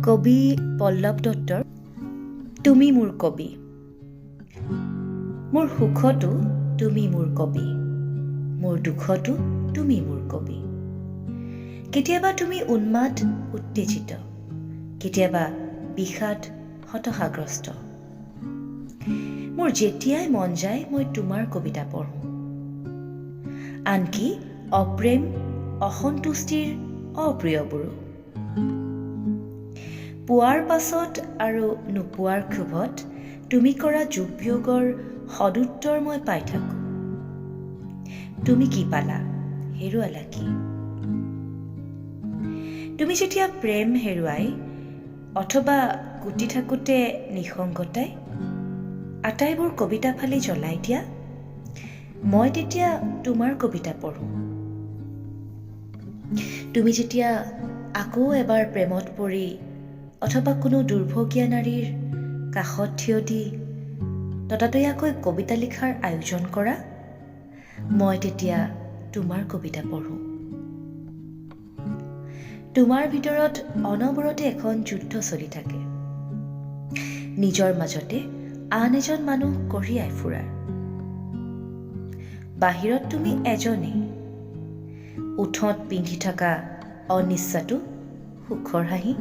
কবি পল্লৱ দত্তৰ তুমি মোৰ কবি। মোৰ সুখতো তুমি মোৰ কবি, মোৰ দুখতো তুমি মোৰ কবি। কেতিয়াবা তুমি উন্মাদ, উত্তেজিত, কেতিয়াবা বিষাদ, হতাশাগ্ৰস্ত। মোৰ যেতিয়াই মন যায়, মই তোমাৰ কবিতা পঢ়োঁ, আনকি অপ্ৰেম, অসন্তুষ্টিৰ অপ্ৰিয়বোৰো। পোৱাৰ পাছত আৰু নোপোৱাৰ ক্ষোভত তুমি কৰা যোগ বিয়োগৰ সদুত্তৰ মই পাই থাকোঁ। তুমি কি পালা, হেৰুৱালা কি? তুমি যেতিয়া প্ৰেম হেৰুৱাই অথবা কুটি থাকোঁতে নিসংগতাই আটাইবোৰ কবিতা ফালি জ্বলাই দিয়া, মই তেতিয়া তোমাৰ কবিতা পঢ়োঁ। তুমি যেতিয়া আকৌ এবাৰ প্ৰেমত পৰি অথবা কোনো দুৰ্ভগীয়া নাৰীৰ কাষত থিয় দি ততাতৈয়াকৈ কবিতা লিখাৰ আয়োজন কৰা, মই তেতিয়া তোমাৰ কবিতা পঢ়োঁ। তোমাৰ ভিতৰত অনবৰতে এখন যুদ্ধ চলি থাকে, নিজৰ মাজতে আন এজন মানুহ কঢ়িয়াই ফুৰাৰ। বাহিৰত তুমি এজনেই, ওঠত পিন্ধি থকা অনিচ্ছাটো সুখৰ হাঁহি।